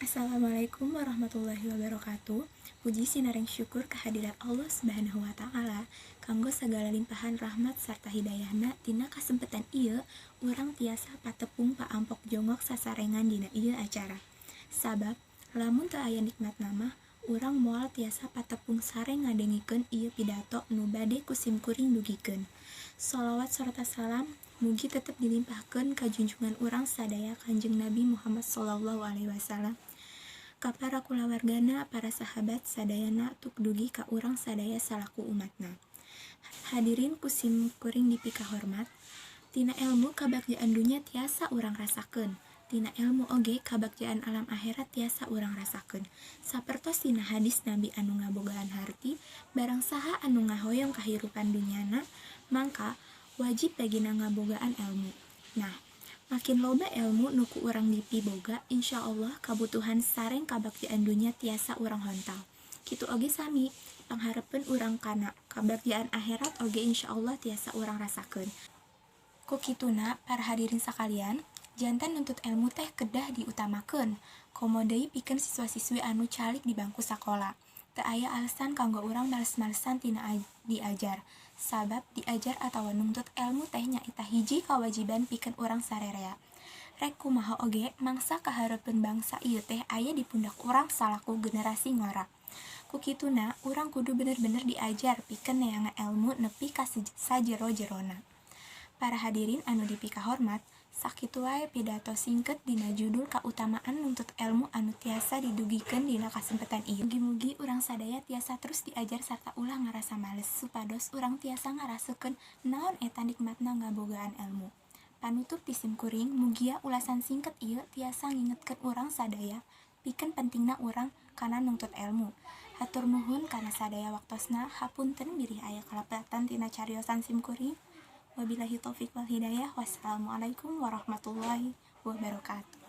Assalamualaikum warahmatullahi wabarakatuh. Puji sinareng syukur kehadirat Allah Subhanahu wa Ta'ala kanggo sagala limpahan rahmat sarta hidayahna. Tina kasempetan ieu urang tiasa patepung paampok jonggok sasarengan dina ieu acara, sabab lamun teu aya nikmatna mah urang moal tiasa patepung sareng ngadengikeun ieu pidato nu bade ku simkuring dugikeun. Sholawat serta salam mugi tetep dilimpahkeun ka junjungan urang sadaya, Kanjeng Nabi Muhammad Shallallahu Alaihi Wasallam, ka para kulawargana, para sahabat sadayana, tuk dugi ka urang sadaya salaku umatna. Hadirin ku simkuring dipikahormat, tina ilmu kabagjaan dunya tiasa urang rasakeun, tina ilmu oge kabagjaan alam akhirat tiasa urang rasakeun. Sapertos dina hadis Nabi anu ngabogaan harti, barang saha anu ngahoyong kahirupan dunyana, mangka wajib bagina ngabogaan ilmu. Nah, makin loba ilmu nu ku urang dipiboga, insya Allah kabutuhan sareng kabagjaan dunya tiasa urang hontal. Kitu oge sami panghareupeun urang kana kabagjaan akhirat oge insya Allah tiasa urang rasakeun. Ku kituna, para hadirin sakalian, janten nuntut ilmu teh kedah diutamakeun, komo deui pikeun siswa-siswi anu calik di bangku sakola. Teu aya alasan kanggo urang males-malesan tina diajar, sabab diajar atawa nungtut ilmu teh nyaeta hiji kawajiban pikeun urang sarerea. Rek kumaha oge, mangsa kahareupeun bangsa ieu teh aya di pundak urang salaku generasi ngora. Ku kituna urang kudu bener-bener diajar pikeun neangan ilmu nepi ka sajero-jerona. Para hadirin anu dipikahormat, sakitu wae pidato singket dina judul kautamaan nuntut ilmu anu tiasa didugikeun dina kasempetan ieu. Mugi-mugi urang sadaya tiasa terus diajar sarta ulah ngarasa males, supados urang tiasa ngarasakeun naon eta nikmatna ngabogaan ilmu. Panutup ti simkuring, mugia ulasan singket ieu tiasa ngingetkeun urang sadaya pikeun pentingna urang kana nungtut ilmu. Hatur nuhun kana sadaya waktosna, hapunten bilih aya kalepatan tina cariosan simkuring. Wabillahi taufik wal hidayah. Wassalamualaikum warahmatullahi wabarakatuh.